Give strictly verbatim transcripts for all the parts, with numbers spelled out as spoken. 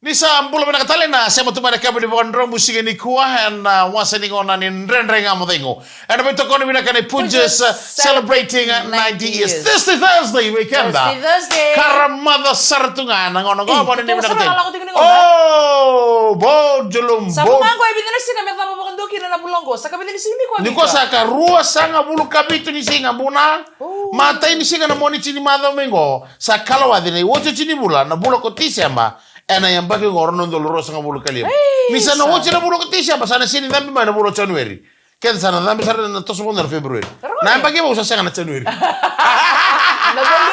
Ni sa bula vinaka tale na sema tu mai na kaba ni vakadromu siga nikua, ena wasa ni gauna ni Dredre Ga Mo Cegu. Ena veitokoni vinaka nei Punjas, uh, celebrating, uh, ninety years. Thursday, Thursday, weekend. Thursday, Thursday. Karamaca sara tu ga na gauna qo, vani ni vinaka tale. Oh, bo, julum, bo. Sa mo qo e vica na siga me cava vakadua kina na vula qo. Sa ka vica ni siga nikua? Nikua sa ka ruasagavulu ka vitu ni siga, buna. Oh. Matai ni siga na Moniti ni macawa mai qo. Sa kalawaci na iotioti ni vula, na vula ko Tiseba, ena yabaki qo rua na udolu ruasagavulu ka lima. Ni sa na oti na vula ko Tiseba, sa na sega ni cabe mai na vula o January. Keda sa na cabe sara na toso vou na February. Na yabaki vou sa sega na January. Na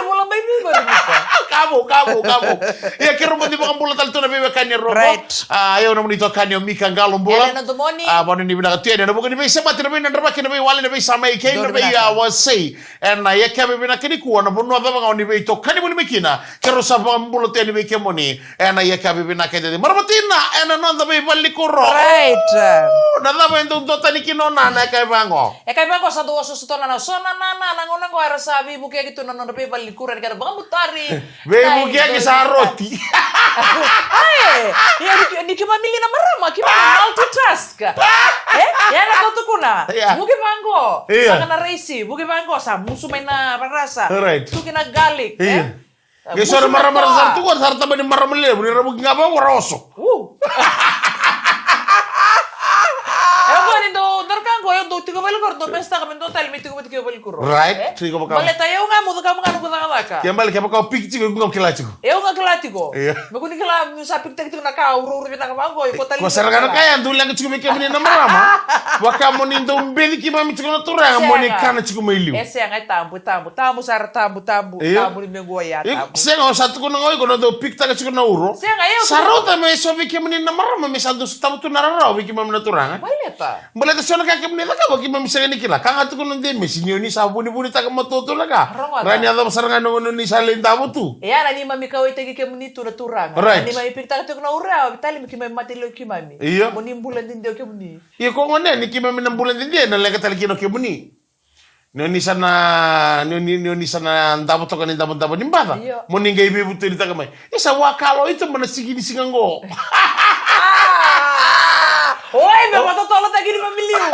vula mai February. Ka vou, ka vou, ka vou. Ia, keirau bau vakabula tale tu na veiwekani e rua qo. Right. A, ia, au na nomuni itokani o Mika Qalobula. Elena Domoni. A, vani ni vinaka tu yani ena vuku ni veisemati, na veinadramaki, na veiwali, na veisamai kei na veiwasei. Ena yakavi vinaka nikua, na vanua cava ga o ni veitokani voli mai kina, keirau sa vakabula tu yani vei kemuni. Ena yakavi vinaka edaidai, marama tina, ena noda veivalenikuro. Right. Na cava e dau duatani kina o Na na yakavi vaqo? Yakavi vaqo sa dau osooso tu o Na, na so na Na, na gauna qo era sa veivukiyaki tu na nodra veivalenikuro, era kena vakabutari. Veivukiyaki sa roti. Ai, ia ni, ni keimami li na marama, keimami multitask. E? Ia na kau tukuna. Ia. Vuki vaqo. Ia. Saka na raisi, vuki vaqo, sa musu mai na rarasa. Right. Tuki na garlic, e? Ia. Qai so na marama ra sa tu qo, sa ra tabani marama levu, ni ra vuki ga vaqo ra oso. U. E qo ni dau, dau ka qo, e dau tiko valenikuro, dau mesataka me dua tale me tiko vata kei valenikuro. Right, e? Tiko vaka. Baleta e au ga mo caka ga noqu cakacaka. Ke bale, kevaka o piki tiko, iko ga o kila tiko. E au ga kila tiko. Ia. Me kua ni kila, me sa pikitaki tiko na ka, uro, uro, vinaka vaqo, iko tale. Ko sara ga na ka ya, dau leqa tiko vei kemuni na marama. Vaka mo ni dau beci keimami tiko na turaga, mo ni kana tiko mai liu. E sega, e tabu, e tabu, tabu sara, tabu, tabu, tabu ni mequ oya, tabu. Sega, o sa tukuna ga o iko na dau pikitaka tiko na uro. Sega, e au sa rauta me so vei kemuni na marama, me sa dau sotava tu na rarawa vei keimami na turaga. Baleta. Baleta so na ka kemuni cakava keimami sega ni kila. Ka ga tukuna o Demesi, ni o ni sa vunivunitaka matua tu na ka. Rogoca. Ra ni yacova sara ga na gauna ni sa lai davo tu. E ya na neimami kauaitaki kemuni tu na turaga. Right. Na neimami pikitaka tiko na uro, a, vei tale me keimami mataliwa keimami. Io. Mo ni bula dede o kemuni. Ia ko gone, ni keimami na bula dede, na leqa tale kina o kemuni. Ni o ni sa na, ni o ni, ni o ni sa na davo toka ni davodavo ni baca. Io. Mo ni qai veivutunitaka mai. E sa wakalo i toba na siki ni siga qo. Oi, me vakatotolotaki ni mamiliu.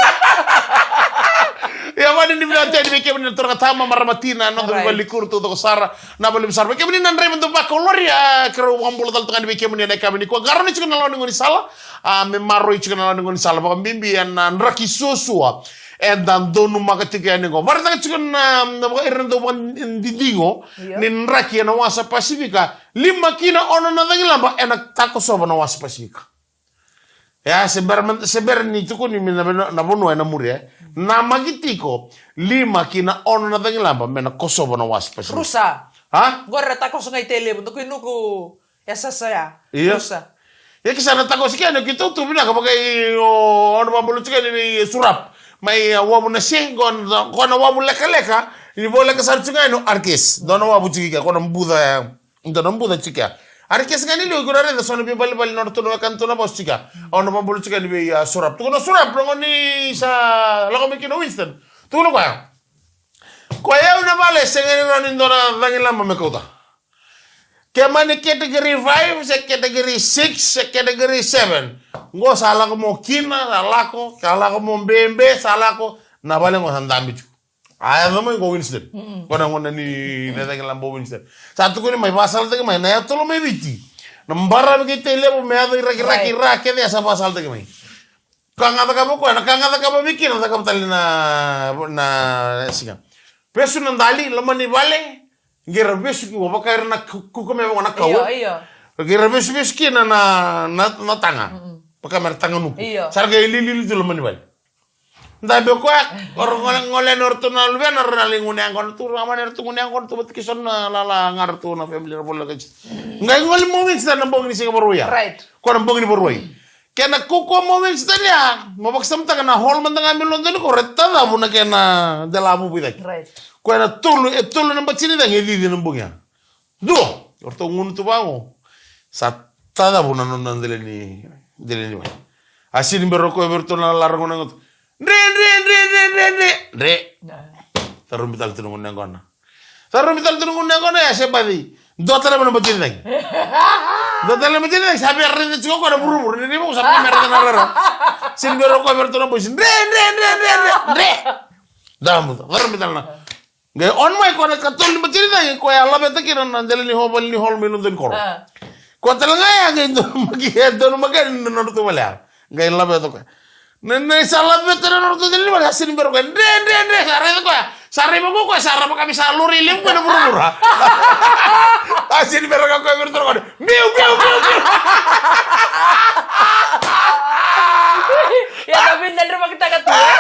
Ia, vani ni vinaka tu yani vei kemuni na turaga, tama, marama, tina, noda veivalenikuro taucoko sara, na valevu sara. Vei kemuni na draiva dau vakaloloa, a, keirau vakabula tale tu ga yani vei kemuni ena yakavi nikua. Qarauni tiko na lawa ni gaunisala, a, me maroroi tiko na lawa ni gaunisala. Vakabibi ena draki suasua eda donumaka tiko yani qo. Vakaraitaka tiko na, na vaka ira na dau vakadidigo ni draki ena wasa Pasifika. Lima ki na ono na cagilaba ena takosova na wasa Pasifika. Ia, se bera, se bera ni tukuni mai na vanua, na vanua ena muri, e. Namaki tiko, lima ki na ono na cagilaba me na kosova na wasa Pasifika. Rusa. A? Qori era takoso ga i Tailevu, dou kua i Nuku, e sasa ya. Ia. Rusa. Ia, ke sa na takoso kina, keitou tu vinaka, vaka i, o, au na vakabula tiko yani vei Surap. Mai, a, wavu na se, qo na, qo na wavu lekaleka, ni voleka sara tiko yani o Arkes. Dua na wavu tiko i ke, qo na buca, e. Dua na buca tiko ya. Arkes ga ni liu, iko na raica so na veivalevale ni nodratou na wekana tu na vosa tiko ya. Au na vakabula tiko yani vei, a, Surap. Tukuna o Surap, na gauna ni sa lako mai kina o Winston. Tukuna o koya. Ko yau na vale, sega ni rawa ni dua na cagilaba me kauta. Ke mani category five, se category six, se category seven. Qo sa lako mo kina, sa lako, sa lako mo bebe, sa lako. Na vale qo sa dabe tiko. A yaco mai qo Winston. Mm-mm. Qo na gauna ni na cagilaba o Winston. Sa tukuni mai, vakasalataki mai na yatolo mai Viti. Na baravi kei Tailevu me yaco i Rakiraki, right, ra kece ya sa vakasalataki mai. Ka ga cakava o koya, na ka ga cakava vei kina, cakava tale na, na siga. Vesu na dali, loma ni vale, qai ra vesu ki, vaka ira na ku-, kuka me vaka na kau. Io, io. Qai ra vesuvesu kina na, na, na taga. Mm-mm. Vaka me ra taga nuku. Io. Sa ra qai lilili tu loma ni vale. Dabe o koya, o ra gole, gole yani o ratou na luvena, ra na lai gunu yaqona tu, ra mani ratou gunu yaqona tu, vata kei so na lala ga ratou na family ra voleka tu. Qai gole mo Winston na bogi ni siga Vakarauwai ya. Right. Ko na bogi ni Vakarauwai. Kena kaukaua mo Winston ya, mo vakasamataka na hall mada ga me loma ni koro, e tacavu na kena delavuvu i cake. Right. Koya na tolu, e tolu na batini cake e cici na bogi ya. Dua, o ratou gunu tu vaqo. Sa tacavu na nona dela ni, dela ni vale. A sini bera o koya vei ratou na lara gunu yaqona tu. Dre, dre, dre. Dre. Tarobi tale tu na gunu yaqona. Tarobi tale tu na gunu yaqona, ya se baci. Dua tale mai na batini cake. Da tale mai tini, sa via raica tiko o koya na vuravura, ni raica ko sa via raica na rara. Sini via roko vei ratou na boys. Dre, dre, dre, dre, dre, dre. Damu, caro mai tale na. Qai on mai ko na katolu ni matini cagi, ko ya laveta kina na dela ni hall, vale ni hall mai lodo ni koro. Ah. Ko tale ga ya qai donu maki, e donu maki ni na nodratou vale ya. Qai laveta ko ya. Na, na sa laveta na nodratou dela ni vale, sa sini bera ko ya. Dre, dre, dre, sa raica ko ya. Sa raica ko koya, sa raica ka me sa lori levu ko na vuravura. A sini bera ka ko ya, bera toro ko ya. Biu, biu, biu, biu. Ia, na vinadre vakitaka tu, e?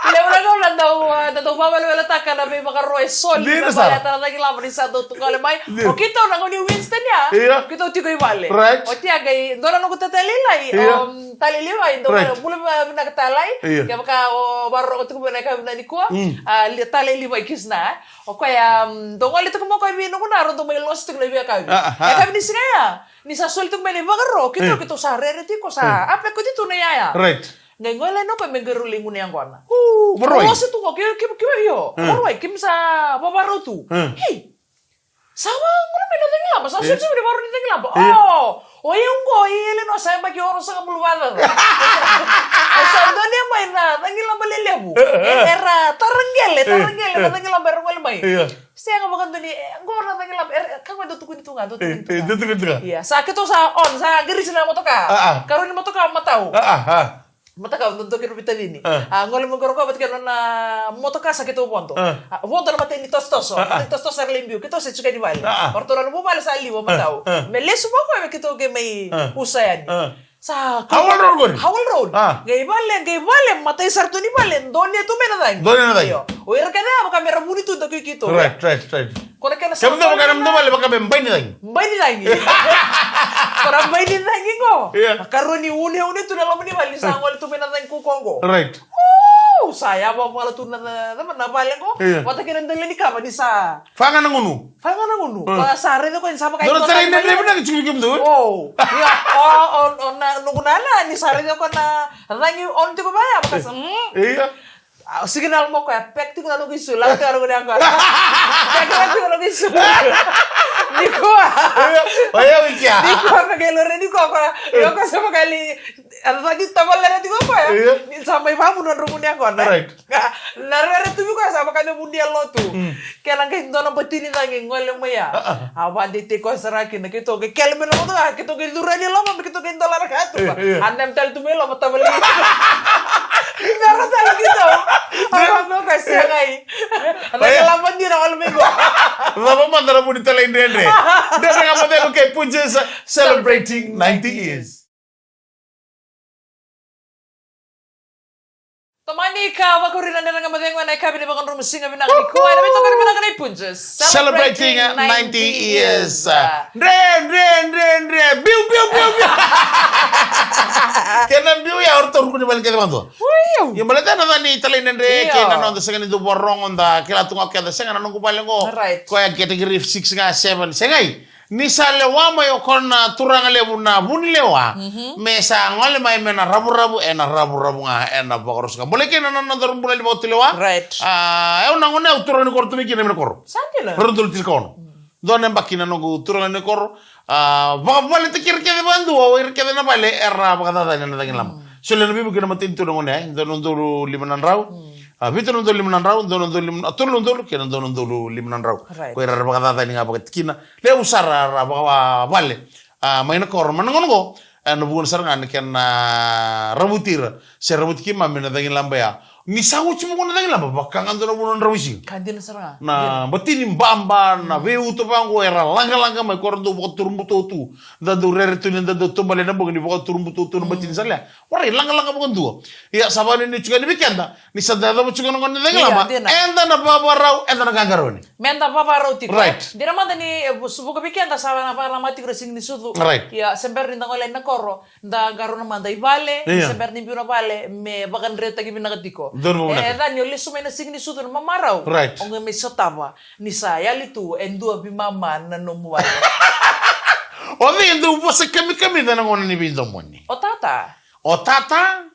Levu na gauna dau, ah, dau vavalevaletaka na veivakaro e soli. Dina na sara. Vale, a tara cagi lava ni sa dau tu gole mai. Dina. O keitou na gauna ni Winston ya. Ia. Keitou tiko i vale. Right. O tia qai, dua na noqu tata lailai, ia, um, tale i liu, dau, right, bula vinaka talai. Ia. Kevaka o vakarorogo tiko mai na yakavi nikua. Mm. Ah, li-, tale i liu i Kisna, e? O koya, um, dau gole tiko mai o koya vei noqu nana, dau mai losi tiko na veiyakavi. Ah, ah. Yakavi ni siga ya. Ni sa soli tiko mai na ivakaro, keitou, eh, keitou sa rere tiko sa, eh, a peko tiko na yaya. Right. Qai gole yani o koya me qai rau lai gunu yaqona. Uu, Vakarauwai. Losi tu qo, ke, ke, ke, io. Eh. Vakarauwai, keimami sa vavarau tu. Eh. Hei. Sa va gunu mai na cagilaba, sa, eh, soli soli mai na vakarau ni cagilaba. Eh. Oh, o yau qo, i Eleanor sa yabaki ono sagavulu vakacaca. E sa donuya mai na cagilaba lelevu. Eh, eh. E, era tara qele, tara qele, eh, na cagilaba era gole mai. Eh. Sega vakadua ni, e, qo na cagilaba, e, ka qo e dau tukuni tu ga, dau tukuni tu ga. E, e, dau tukuni tu ga. Ia, sa keitou sa on, sa qirisi na motoka. A, a. Karua ni motoka, matau. A, a, a. Motoka, dau, dau keitou veitacini. A. A, gole mai qo o koya vata kei na nona motoka sa keitou vodo. A. A, vodo na matai ni tosotoso. A, a. Matai ni tosotoso era lai biu, keitou se tiko yani vale. A, a. O ratou na vuvale sa liwa, matau. A, a. Me lesu mai o koya, me keitou qai mai, a, usa yani. A. Sa, Howell Road qori? Howell Road. A. Qai vale, qai vale, matai sara tu ni vale, donuya tu mai na cagi. Donuya na cagi. Io. O ira kece ya vaka me ra vuni tu, dau keitou. Right, right, right. Ko na kena sa. Kemudou vaka na nomudou vale vaka me bai ni cagi. Bai ni cagi. Ko na bai ni cagi qo. Ia. Karua ni uneune tu na loma ni vale ni sa gole tu mai na cagi qo, qo. Right. Uu, sa yavavala tu na, na, na vale qo. Ia. Vata kei na dela ni kava ni sa. Fa ga na gunu. Fa ga na gunu. Mm. Ko sa raica ko ni sa vaka. Dua na taraidredre vinaka tiko vei kemudou, e? O. Ia, o, o, o, na, noqu nana, ni sa raica ko na cagi on tiko vaya, vaka sa, mm. Ia. A, signal mo koya, pek tiko na noqu isu, lako tiko na noqu yaqona. Pek tiko na noqu isu. Nikua. Ia, o yau i kea. Nikua, me qai lori nikua koya. Ia. Io, ko sa vaka li, a, cagi tavalera tiko koya. Ia. Ni sa mai vavu na noqu yaqona. Right. Na rere tu vei koya sa vaka me vunia lotu. Mm. Kena qai dua na batini cagi gole mai ya. A, a. A vadeitaki koya sara kina, keitou qai kele mai na motoka, keitou qai curu yani loma, me keitou qai dolara ka tu. E, e. A name tale tu mai loma tavali. Mera tale keitou. A vaka koya segai. A na lava dina wale mai qo. Lava mada na vuni talaidredre. Dredre ga mada qo kei Punjas celebrating ninety years. Tomani ka vakuri na dredre ga mo cegu ena yakavi ni vakadromu siga vinaka nikua. Ena veitokoni vinaka nei Punjas. Celebrating ninety years. Dre, dre, dre, dre. Biu, biu, biu, biu. Kena biu ya, o ratou ruku ni vale kece vakadua. Ui. Ia baleta na ca ni talaidredre, io, kei na noda sega ni dau vakarorogo, da kila tu ga o keda sega na noqu vale qo. Right. Koya category six ga, seven. Segai. Ni sa lewa mai o koya na turaga levu na vunilewa, mhm, me sa gole mai me na ravuravu, ena ravuravu ga, ena vakarusa ga. Bolei kina na nodaru bula ni vakatulewa. Right. A, au na gone au turaga ni koro tu mai kina mai na koro. Sa dina. Rua na udolu tinikaono. Mm. Dua na yabaki na noqu turaga ni koro. A, vakavaletaki ira kece vakadua, o ira kece na vale era vakacacani ena cagilaba. Mm. Solia na veivuke na matanitu na gone, e, dua na udolu lima na drau. Mm. A, vitu na udolu lima na drau, dua na udolu lima, a, tolu na udolu, kei na dua na udolu lima na drau. Right. Ko ira era vakacacani ga vakatikina. Levu sara ra vakavale, a, mai na koro, mai na gauna qo, e, na vuna sara ga na kena, a, ravuti ira, se ravuti keimami na cagilaba ya. Ni sa oti vuqa na cagilaba, vaka ga dua na vuna na drau siga. Ka dina sara ga. Na batini baba, na veiuto vaqo, era laqalaqa mai, ko ra dau vakaturubutau tu. Da dau rere tu ni da dau tubale na bogi ni vakaturubutau tu na batini sara ya. Warai, laqalaqa vakadua. Ia, sa vakanuinui tiko yani vei keda, ni sa da yacova tiko na gauna ni cagilaba. Ia, dina. Eda na vavarau, eda na qaqarauni. Meda vavarau tiko. Right. Dina mada ni, e, vu-, vuka vei keda sa na vakarama tiko na siga ni sucu. Right. Ia, se bera ni da gole na koro, da qarauna mada i vale, ia, se bera ni biu na vale, me vakadretaki vinaka tiko. Donu vinaka. E, e, ca ni o lesu mai na siga ni sucu na mamarau. Right. O qai mai sotava, ni sa yali tu, e dua veimama na nomu vale. O cei e dau vosa kamikamica na gauna ni veidomoni? O tata. O tata,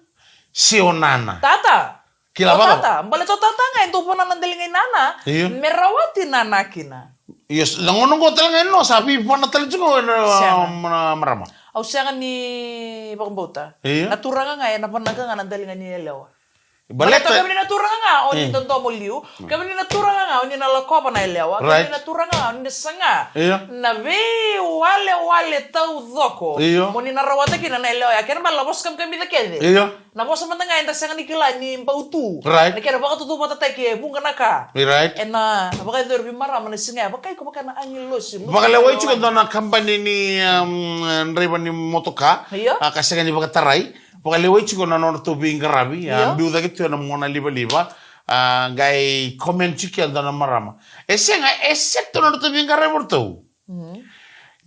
se o nana. Tata. Kila vata. O tata, baleta o tata ga e dau vuna na daliga i nana, io, me rawati nana kina. Io, s-, na gauna qo tale ga e no, sa veivana tale tiko na, Sega. na marama. Au sega ni vakabauta. Io. Na turaga ga ena vanaka ga na daliga ni yalewa. Baleta. Baleta kemuni na turaga ga, o ni Mm. dodomo liu. Kemuni na turaga ga, o ni na lakova na yalewa. Right. Kemuni na turaga ga, o ni na saga. Io. Na veiwalewale taucoko. Io. Mo ni na rawata kina na yalewa ya. Kena ibalebale na vosa kamikamica kece. Io. Na vosa mada ga eda sega ni kila ni bau tu. Right. Na kena vakatutuvataki e vuqa na ka. Right. Ena vakayacori veimarama na siga ya. Vaka iko vaka na agilosi. Vakalewai tiko e dua na kabani ni, um, draiva ni motoka. Io. A, ka sega ni vakatarai. Vakalewai tiko na nodratou veiqaravi, a, Io. biu cake tu ena mona livaliva, a, qai comment tiko e dua na marama. E sega, e set tu nodratou veiqaravi o ratou. Mm.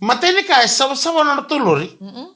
Matai ni ka e savasava nodratou lori. Mm-mm.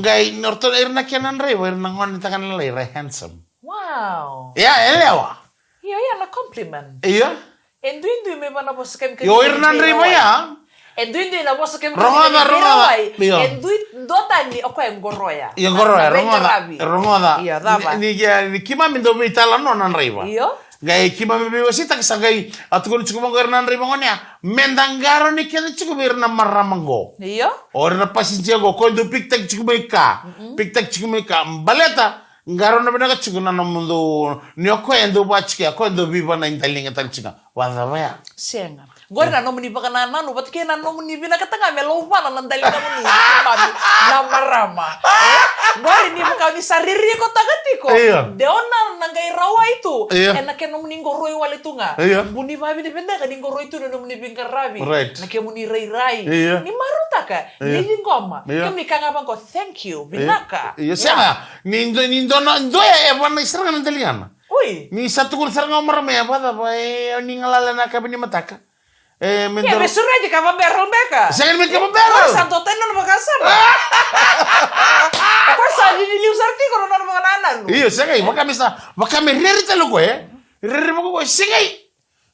Qai nodratou, ira na kena draiva, ira na gonetagane lalai, ira e handsome. Wow. Ia, e lewa. Ia, ia, na compliment. Ia. E duidui me vaka na vosa kemikamica. Io, ira na draiva ya. E duidui na vosa kemikamica. Rogoca, rogoca. Io. E dui, duatani o koya e qoroya. Io, qoroya, na rogoca. Veiqaravi. Rogoca. Io, cava? Ni, ni, ni keimami dau veitalanoa na draiva. Io. Qai keimami veiwaseitaka sa qai a tukuna tiko vaqo ira na draiva gone ya. Meda qarauni keda tiko vei ira na marama qo. Io. O ira na passenger qo, ko e dau pikitaki tiko mai ka. Mm-mm. Pikitaki tiko mai ka. Baleta, Qarauna vinaka tiko na nomudou, ni o koya e dau vaka tiko ya, o koya e dau veivana i daliga tale tiko ga. Vakacava ya? Sega. Qori na nomuni vakanananu, vata kei na nomuni vinakata ga me lauvana na daligamuni, keimami na marama. E? Qori ni vaka ni sa ririkotaka tiko. Io. De o na, na qai rawai tu. Io. Ena kena nomuni qoroi wale tu ga. Io. Bau ni vavinavinaka ni qoroi tu na nomuni veiqaravi. Right. Na kemuni rairai. Io. Ni marautaka. Io. Ni ciqoma. Io. Kemuni kaya ga vaqo, thank you, vinaka. Io, sega. Ni do, ni do na, do e, e vana sara ga na daligana. Oi. Ni sa tukuna sara ga o marama ya, vakacava, e, ni galala na yakavi ni mataka. E, me dua. Ke me sureti ka vabera beka. Sega ni me ka vabera. Oi, sa dua tani nona vakasama. Ko sa ni liu sara tiko nona vakanananu. Io, sega, i vaka me sa, vaka me rere tale ko, e. Rere vaka ko, sega i.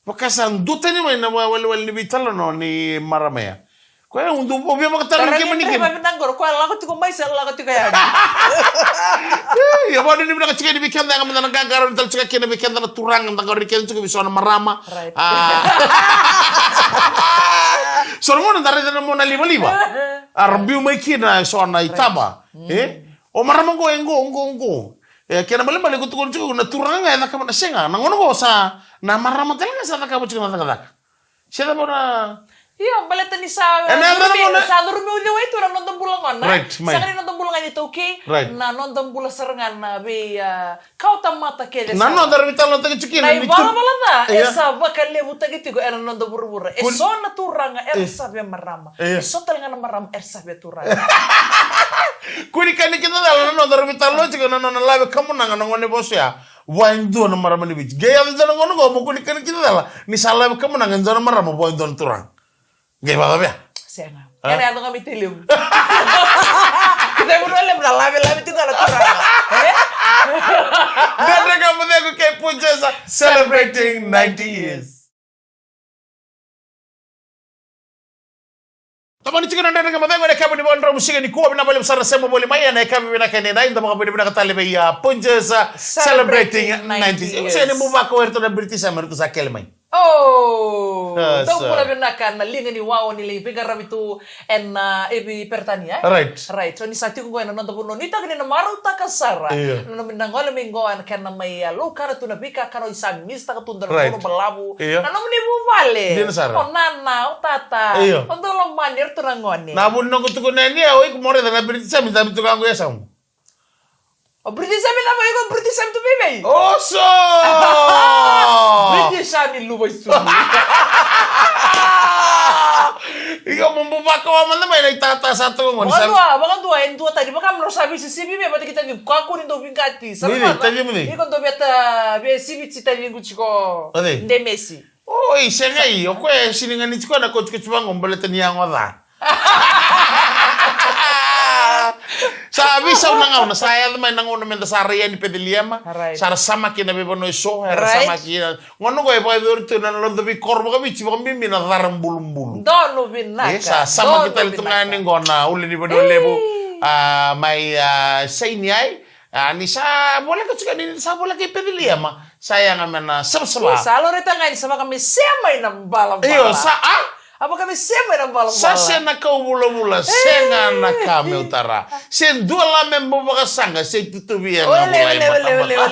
Vaka sa dua tani mai na wa-, walewale ni veitalanoa ni marama ya. Koya e dua, o via vakatara ni kemuni kemuni. Koya lako tiko mai se lako tiko yani. Ia, vakanuinui vinaka tiko yani vei keda, yaga meda na qaqarauni tale tiko kina vei keda na turaga, da qarauni keda tiko vei so na marama. Right. A. So na gauna da raica na mona livaliva. A ra biu mai kina so na itaba. E? O marama qo, e qo, qo, qo. E, kena ibalebale ko tukuna tiko na turaga ga e cakava na sega. Na gauna qo sa, na marama tale ga sa cakava tiko na cakacaka. Se cava na. Io, baleta ni sa, e, na, na, na, na, sa curumi uciwai tu na noda bula gona. Right, mai. Sega ni noda bula ga ni taukei, right, na noda bula sara ga na vei, a, kauta mata kece sara. Na noda ravi tale na taki tiko na ni tu. Na ivalavala ca, e sa vakalevutaki tiko ena noda vuravura. E so na turaga era sa via marama. E so tale ga na marama era sa via turaga. Kua ni kani kina cala na noda ravi tale na tiko na nona lave kamunaga na gone vosa ya. Vua e dua na marama ni Viti. Qai yaco dua na gauna qo mo kua ni kani kina cala ni sa lave kamunaga e dua na marama vua e dua na turaga. Qai vakacava ya? Sega. A? Kena yaco ga me telimu. Kita e vunua levu na lavelave tiko na turaga. E? Dredre Ga Mo Cegu kei Punjas celebrating ninety years. Tomani tiko na Dredre Ga Mo Cegu ena yakavi ni Vakaraubuka siga nikua, vinaka vakalevu sara na sema voli mai ena yakavi vinaka edaidai, da vakavinavinaka tale vei, a, Punjas, a, celebrating ninety years. Sega ni bau vakau eratou na British, a, me ratou sa kele mai. O, dou bula vinaka na liga ni wawa ni lai veiqaravi tu ena, a, e vei Peritania, e? Right. Right. O ni sa tiko qo ena noda vanua, nuitaka ni na marautaka sara. Io. Na nomuni na gole mai qo ena kena mai, a, laukana tu na veika kana o ni sa misitaka tu, dua na gauna balavu. Io. Na nomuni vuvale. Dina sara. O nana, o tata. Io. O dou lomani eratou na gone. Na vuni noqu tukuna yani, o iko mo raica na British Army, dabe tu ga qo e yasamu. O British Army, cava iko British Army tu vei vei? Oso! British Army luva i sulu. Iko mo bau vakawa mada mai na itata sa tu qo ni sa. Vakadua, vakadua, e dua tani, vaka mo sa veisisivi vei, vata kei tani, kakua ni dou viqati. Sa vei, tani mo ni. Iko dou veta, veisisivi tiko tiko. O cei? Demesi. Oi, segai, o koya e sini ga ni tiko na kotikoti vaqo baleta ni yago ca. Sa veisau na gauna, sa yaco mai na gauna meda sa rai yani Peceliema. Right. Sa ra samaki na veivanua eso, era samaki na. Gauna qo e vakayacori tu na noda veikoro vakaviti, vakabibi na cara bulubulu. Donu vinaka. E, sa samaki tale tu ga yani qo na ulu ni vanua levu. A, mai, a, Saini ai. A, ni sa voleka tiko, ni sa voleka i Peceliema. Sa yaga me na savasava. Sa loreta ga ni sa vaka me sea mai na balabala. Io, sa, a? A vakavesema ena balabala. Sa se na kau vulavula, sega na ka meu tara. Se dua la me bau vakasaqa, se tutuvi ena vula e batabata.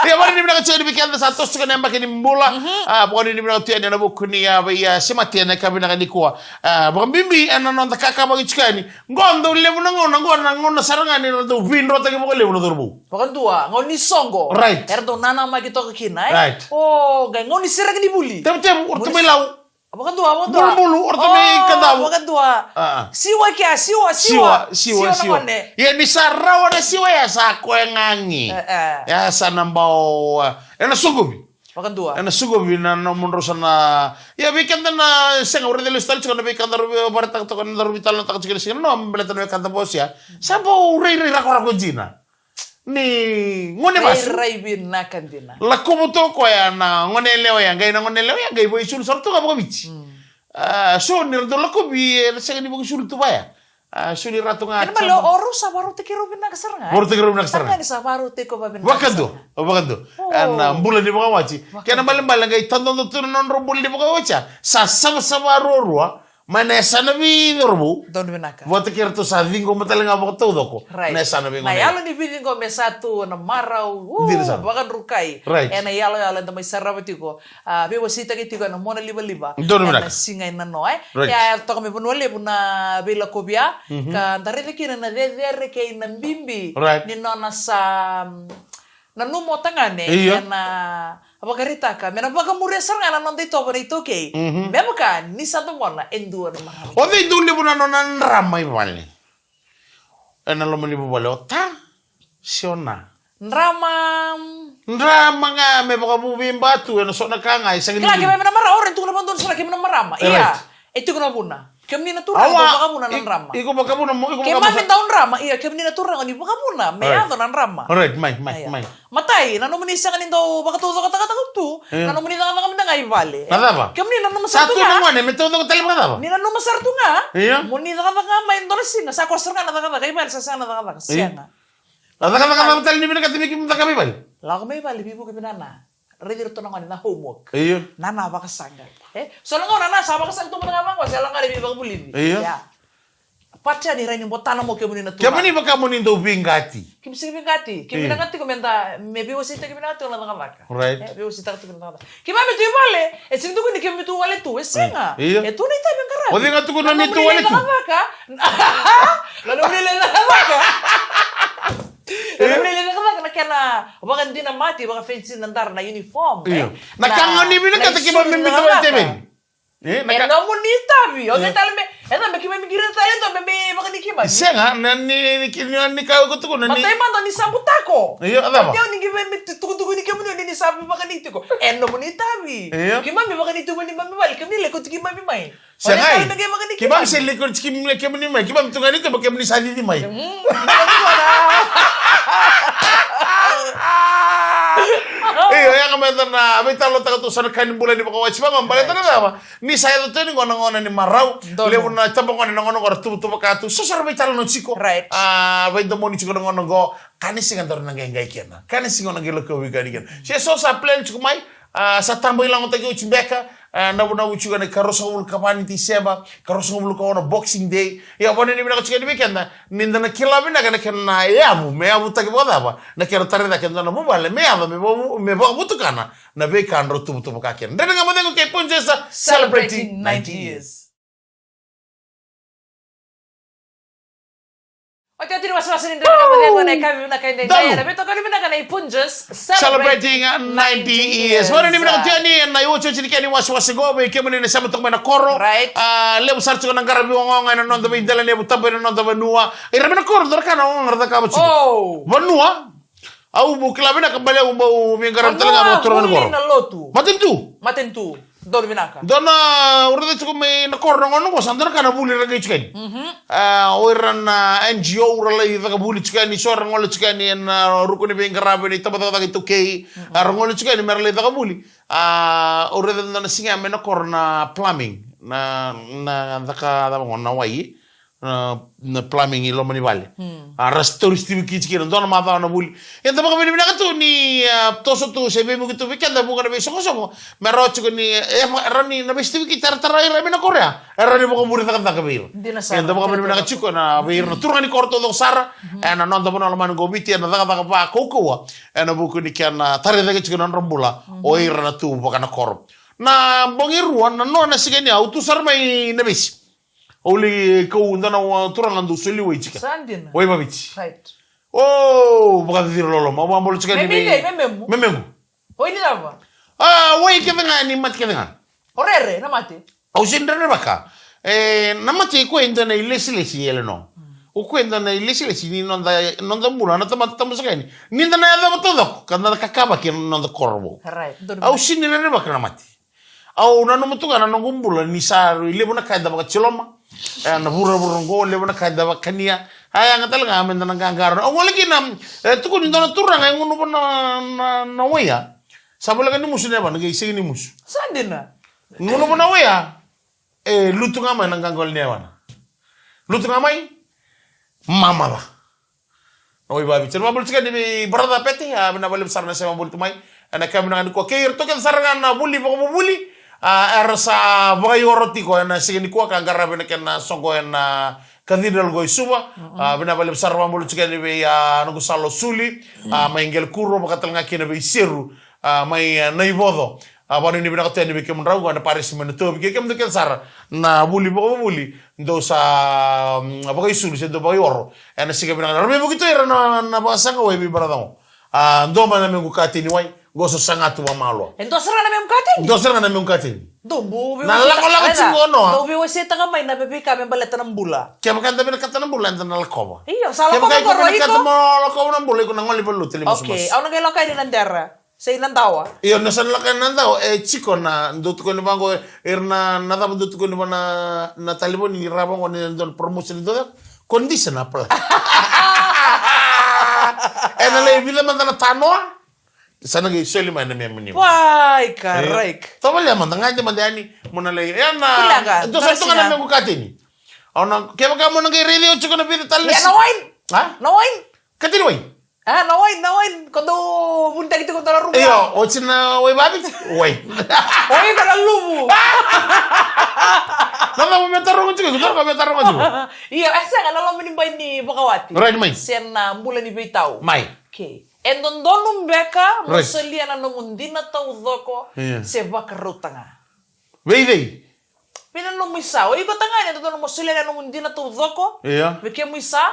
Ia, vakanuinui vinaka tiko yani vei keda sa toso tiko na yabaki ni bula. A, vakanuinui vinaka tiko yani ena vuku ni, a, vei, a, semati ena yakavi vinaka nikua. A, vakabibi ena noda kakavaki tiko yani. Qo dau levu na gauna, qo na gauna sara ga ni ra dau vidrotaki vakalevu na cauravou. Vakadua, gauna ni soqo. Right. Era dau nanamaki toka kina, e? Right. O, qai gauna ni sereki ni vuli. Tevutevu, o ratou mai Lau. Vakadua, vakadua. Bulubulu, o ratou mai Kadavu. Vakadua. A, a. Siwa kea, siwa, siwa. Siwa, siwa, siwa. Ia ni sa rawa na siwa ya sa koya ga gi. E, e. Ya sa na bau, a, ena sukuvi. Vakadua. Ena sukuvi na nomudrau sa na. Ia vei keda na sega, au raica lesu tale tiko na veika daru via vakaraitaka toka na daru veitalanoataka tiko na siga na noa, baleta na wekada vosea. Sa bau rairai rakorako dina. Ni gone vasu. Rairai vinaka dina. Lakovu toka o koya na gone yalewa ya, qai na gone yalewa ya, qai vakaisulu sara tu ga vakaviti. Mm. A, so ni ra dau lakovi, era sega ni vakaisulu tu vaya. A, soli ratu ga. Kena male o rau sa vakarautaki rau vinaka sara ga. Vakarautaki rau vinaka sara ga. Sara ga ni sa vakarautaki iko vavinaka sara ga. Vakadua, vakadua. O. A, na bula ni vakawati. Vakadua. Kena balebale qai tadodo tu na nodrau bula ni vakawati. Sa savasava ruarua mai na yasana vei cauravou. Donu vinaka. Vata kei ratou sa ciqoma tale ga vakataucoko. Right. Na yasana vei gone. Na yalo ni viciqoma e sa tu na marau. U, dina sara. Vakadrukai. Right. Ena iyaloyalo eda mai sarava tiko. A, veiwaseitaki tiko ena mona livaliva. Donu vinaka. Ena siga e nanoa, e. Right. Ia, toka mai Vanua Levu na veilakovi ya, mhm, ka da raica kina na cecere kei na bibi, right, ni nona sa, mm, nanuma o tagane, io, ena vakaraitaka me na vakamuria sara ga na noda itovo na iTaukei. Mhm. Me vaka ni sa domona e dua na marama. O cei dau levu na nona drama i vale? Ena loma ni vuvale, o ta se o na? Drama. Drama ga me vakavu vei batu, ena so na ka ga e sega ni. Kila, keimami na marama, o ira e tukuna vakadua sara, keimami na marama. Ia. Right. E tiko na vuna. Kemuni na turaga, awa, dau vakavuna na drama. Iko vakavuna mo, iko vakavuna. Keimami dau drama, ia, kemuni na turaga ni vakavuna me yaco na drama. Right, mai, mai, mai. Matai, na nomuni sega ni dau vakataucokotaka tu, io, na nomuni cakacaka mada ga i vale. Na cava? Kemuni nanuma sara tu ga. Sa tu na gone me taucoko tale vakacava? Ni nanuma sara tu ga. Io. Mo ni cakacaka mai dua na siga, sa koya sara ga na cakacaka i vale, sa sega na cakacaka. Io. Sega. Na cakacaka cava tale ni vinakata me keimami caka mai vale? Lako mai vale, veivuke vei nana. Raici iratou na gone na homework. Io. Nana vakasaqa. E? So na gauna nana sa vakasaqa tu mada ga vaqo, se lagani veivakavulici. Io. Ia. Patia ni rai ni botana mo kemuni na turaga. Kemuni vaka mo ni dau veiqati. Kemuni sega ni veiqati. Kemuni, io, na qati tiko me da, me veiwaseitaki vinaka tiko na cakacaka. Right. E, veiwaseitaka tiko na cakacaka. Keimami tu i vale, e sega ni tukuni keimami tu vale tu, e sega. Io. E tu na itavi e qaravi. O cei ga tukuna ni tu vale tu? Na nomuni cakacaka. Na nomuni lai cakacaka. Na nomuni lai cakacaka na kena vakadinamati, vakafenisi na dara, na uniform, io, e? Na ka ga ni vinakata keimami biuta vata kei kemuni. E, na ka. E nomuni itavi, o cei tale me, e cava me keimami qiri tale e dua me, me vakani keimami? Sega, na ni, ni, ni, ni ka au tukuna ni. Matai mada ni sa butako. Io, a cava? Matai ni keimami tu-, tukutuku ni kemuni ni, ni sa vakani tiko. E nomuni itavi. Io. Keimami vakani tu mai neimami vale, keimami lai kauti keimami mai. Sega. O cei tale me qai vakani keimami? Keimami se lai kauti kemuni mai, keimami tu ga ni tuba, kemuni sa cici mai. Mm. Io, yaga mai na veitalanoataka tu sa na ka ni bula ni vakawati vaqo, baleta na cava? Ni sa yaco tu yani qo na gauna ni marau. Donu. Levu na itabagone na gauna qo ra tuvatuva ka tu. So sa ra veitalanoa tiko. Right. A, veidomoni tiko na gauna qo. Ka ni siga daru na qai qai kina. Ka ni siga na qai lako vei ka ni kina. Se so sa plan tiko mai. A, sa taba ilagotaki oti beka. A, navunavu tiko na ikaruasagavulu ka va ni Tiseba. Ikaruasagavulu ka ono Boxing Day. Ia, vakanuinui vinaka tiko yani vei keda. Ni da na kila vinaka na kena yavu. Me yavutaki vakacava. Na kena tara cake e dua na vuvale. Me yaco, me vakavu-, me vakavutukana. Na veika drau tuvatuva ka kina. Dredre Ga Mo Cegu kei Punjas celebrating ninety years. Otioti ni wasewase ni Dredre Ga Mo Cegu ena yakavi vinaka edaidai. Donu. Ena veitokoni vinaka nei Punjas celebrating ninety years. Vakanuinui vinaka tiko yani ena iotioti ni kena iwasewase qo vei kemuni na sema toka mai na koro. Right. A, levu sara tiko na qaravi ogaoga ena noda veidela ni yavu tabu ena noda vanua. Ira mai na koro, dua na ka na ogaoga ra cakava tiko. Oh. Vanua. Au bau kila vinaka baleta au bau veiqaravi tale ga vakaturaga ni koro. Vanua, vuli, na lotu. Matanitu. Matanitu. Donu vinaka. Dua na, au raica tiko mai na koro na gauna qo sa dua na ka na vuli ra qai tiko yani. Mhm. A, o ira na N G O ra lai caka vuli tiko yani, so ra gole tiko yani ena, a, ruku ni veiqaravi ni tabacakacaka iTaukei. Mhm. A, ra gole tiko yani me ra lai caka vuli. A, au raica dua na siga mai na koro na plumbing, na, na caka cava qo na wai. na, na plumbing i loma ni vale. A ra sa tauri Steve Kids kina dua na macawa na vuli. Eda vakavinavinaka tu ni, a, toso tu se veivuke tu vei keda vuqa na veisoqosoqo. Me rawa tiko ni, e, me rawa ni na vei Steve Kids taratara ira me na Korea. E rawa ni vakavure cakacaka vei ira. Dina sara. Eda vakavinavinaka tiko na vei ira na turaga ni koro taucoko sara. Ena noda vanua lomani qo Viti, ena cakacaka vakaukauwa. Ena vuku ni kena tara cake tiko na nodra bula. O ira na tu vaka na koro. Na bogi rua, na noa na siga ni au tu sara mai na vesi. Au lai kau dua na wa-, turaga dau soli wai tiko. Sa dina. Wai vaviti. Right. O, vakacicira loloma. Au vakabula tiko ni memei, vei mememu. Memegu. Wai ni cava? A, wai kece ga ni mate kece ga. O rere, na mate? Au sini rerevaka. E, na mate koya e dua na ilesilesi, Eleanor. O koya e dua na ilesilesi ni noda, noda bula, na tamata tabu saka yani. Ni da na yacova taucoko, ka da na kakavaki ena noda koro vou. Right. Au sini rerevaka na mate. Au nanuma tu ga na noqu bula ni sa rui levu na ka eda vakatiloma. E, na vuravura oqo, levu na ka eda vakania. A yaga tale ga me da na qaqara. Au gole kina, e, tukuni dua na turaga e gunuva na, na, na waia. Sa voleka ni musu na yavana, qai sega ni musu. Sa dina. Gunuva na waia. E, lutu ga mai na qaqalo ni yavana. Lutu ga mai. Mamaca. Na wai vaviti. Sa na vakabula tiko yani vei brother Pete, a, vinaka vakalevu sara na sema voli tu mai. Ena kena vinaka nikua. Kei iratou kece sara ga na vuli vakavuvuli. A, era sa vakaioro tiko ena siga nikua ka qaravi na kena soqo ena Cathedral qo i Suva. A, vinaka vakalevu sara vakabula tiko yani vei, a, noqu salo Suli. A, mai Qelikuro, vaka tale ga kina vei Seru. A, mai, a, Naivoco. A, vanuinui vinaka tu yani vei kemudrau qo ena parisi mai Natovi, kei kemudou kece sara na vuli vakavuvuli, dou sa, mm, vakaisulu se dou vakaioro. Ena siga vinaka, ra veivuke tu ira na, na vakasaqa wai vei brother qo. A, dua mai na mequ kateni wai, qo sa saga tu vakamalua. E dua sara na mequ kateni? Dua sara na mequ kateni. Dou bu vei Na wasei lakolako tiko qo, Noa. Dou veiwaseitaka mai na veika me baleta na bula. Kevaka eda vinakata na bula, eda na lakova. Io, sa lakova qo, iko. Kevaka iko vinakata mo lakova na bula, iko na gole i valenilotu, e le masumasu. Okay, au na qai lako yani na dera. Sei na dawa. Io, na sa na lako na dawa, e tiko na, dou tukuni vaqo, ira na, na cava dou tukuni va na, na talevoni ni ra vaqo ni dua na promotion dou. Condition apply. Ena lai vica mada na tanoa, sa na qai soli mai na mea mani. Wai, karaik. Tovolea mada, qai de mada yani, mo na lai. Ena, dou sa toka na mequ kateni. Au na, kevaka mo na qai raici au tiko na vica tale na wine. Ha? Na wine. Kateni wai. A, na wai, na wai, ko dou vunitaki tiko dua na rumu. Io, oti na wai vaviti, wai. Oi, ko na luvu. Na cava me taroga tiko, ko taroga me taroga tiko. Io, e sega, na loma ni bai ni vakawati. Right, mai. Se na bula ni veitau. Mai. Okay. E dodonu beka mo solia na nomu dina taucoko, se vakarautaka. Vei cei? Vei na nomu isa, o iko tagane, e dodonu mo solia na nomu dina taucoko. Ia. Vei kemu isa,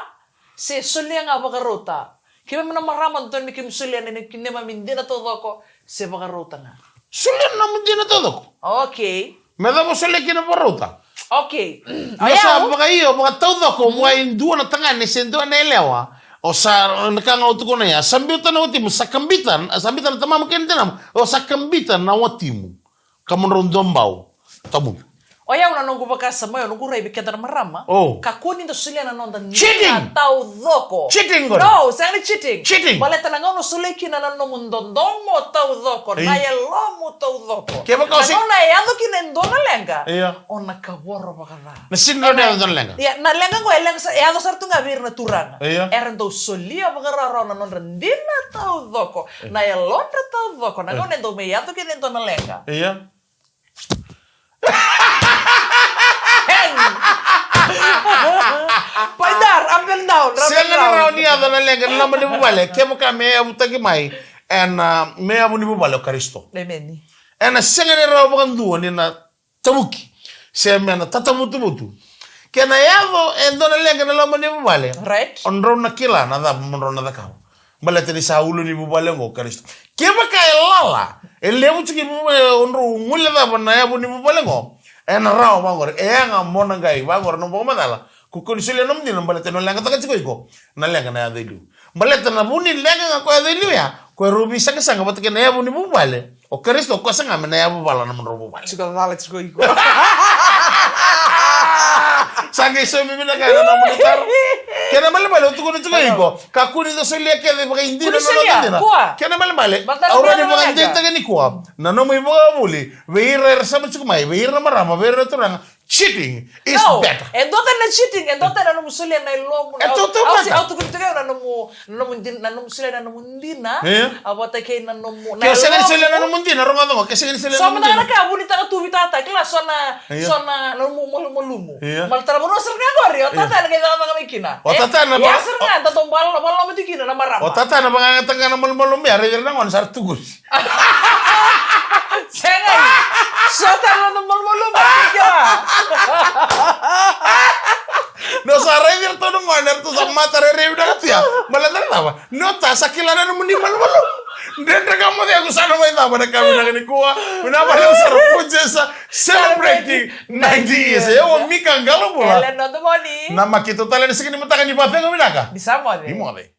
se solia ga vakarauta. Keimami na marama, dodonu me kemu solia na neimami dina taucoko, se vakarauta ga. Solia na nomu dina taucoko. Okay. Me cava o solia kina vakarauta? Okay. Ia sa vakaio, vakataucoko, vua e dua na tagane, se dua na yalewa. O sa, na ka ga o tukuna ya, sa biuta na watimu, sa kabita, sa kabita na tamamu kei na tinamu, o sa kabita na watimu. Ka mo drau dua bau. Tabu. O yau na noqu vakasama, o yau noqu rai vei keda na marama. O. Kakua ni da solia na noda dina taucoko. Cheating! No, sega ni cheating. Cheating! Baleta na gauna o solia kina na nomu dodomo taucoko, na yalomu taucoko. Kevaka o sa na gauna e yaco kina e dua na leqa. Ia. O na kavoro vakaca. Na sini rawa ni yaco e dua na leqa. Ia, na leqa qo e leqa sa, e yaco sara tu ga vei ira na turaga. Ia. Era dau solia vakarawarawa na nodra dina taucoko. Na yalodra taucoko, na gauna e dau mai yaco kina e dua na leqa. Ia. Paidar, up and down, up and down. Sega ni rawa ni yaco na leqa ena loma ni vuvale, kevaka me yavutaki mai ena, a, me yavu ni vuvale o Karisito. Emeni. Ena sega ni rawa vakadua ni na tavuki, se me na tatavutuvutu. Ke na yaco e dua na leqa ena loma ni vuvale. Right. O drau na kila na cava mo drau na cakava. Baleta ni sa ulu ni vuvale oqo o Karisito. Kevaka e lala, e levu tiko i vuvale, o drau guilecava na yavu ni vuvale oqo. Ena rawa vaqori, e yaga mo na qai vaqori na nomu vakamacala. Ko kua ni solia nomu dina, baleta ni o leqataka tiko iko na leqa na yaco i liu. Baleta na vu ni leqa ga ko yaco i liu ya, ko e rau veisaqasaqa vata kei na yavu ni vuvale. O Karisito, o koya sara ga me na yavu vala na nomudrau vuvale. Tiko cala tiko iko. Sa qai saumi vinaka na nomuni taro. Kena ibalebale, au tukuna tiko iko. Kakua ni da solia kece vakaidina na noda dina. Kua. Kena ibalebale, au rawa ni vakadeitaka nikua na nomu ivakavuvuli vei ira era sema tiko mai, vei ira na marama, vei ira na turaga. Cheating is No, better. E dua tale na cheating, e dua tale na nomu solia na ilomu. E dua tale. Au tukuna tiko na nomu, na nomu dina, na nomu solia na nomu dina. Yeah. A vata kei na nomu, na Ke sega ni ilomu. Solia na nomu dina, rogoca qo, ke sega ni solia So na nomu mada na dina. Ka vunitaka tu vei tata, kila so na, Yeah. so na nomu malumalumu. Yeah. Mala tara vanua sara ga qori, o tata na qai cakacaka mai kina. O tata na Ia va- sara ga, da dau bala, bala mati kina na marama. O tata na vagagataga na malumalumu, a raici ira na gone sa ra tukusi. Sega. So tata na malumalumu, tiko. No sa raici ira tu na gone, era tu sa mata rairai vinaka tu ya. Baleta na cava? No ta sa kila na nomuni malumalumu. Dredre ka moce aku sa na mai cava na ka vinaka nikua. Vinaka vakalevu sara, Pujesa celebrating ninety years. E o Mika Qalobula. Ele no domoni. Na makito tale ni siga ni mataka ni vacega vinaka. Ni sa moce. Ni moce.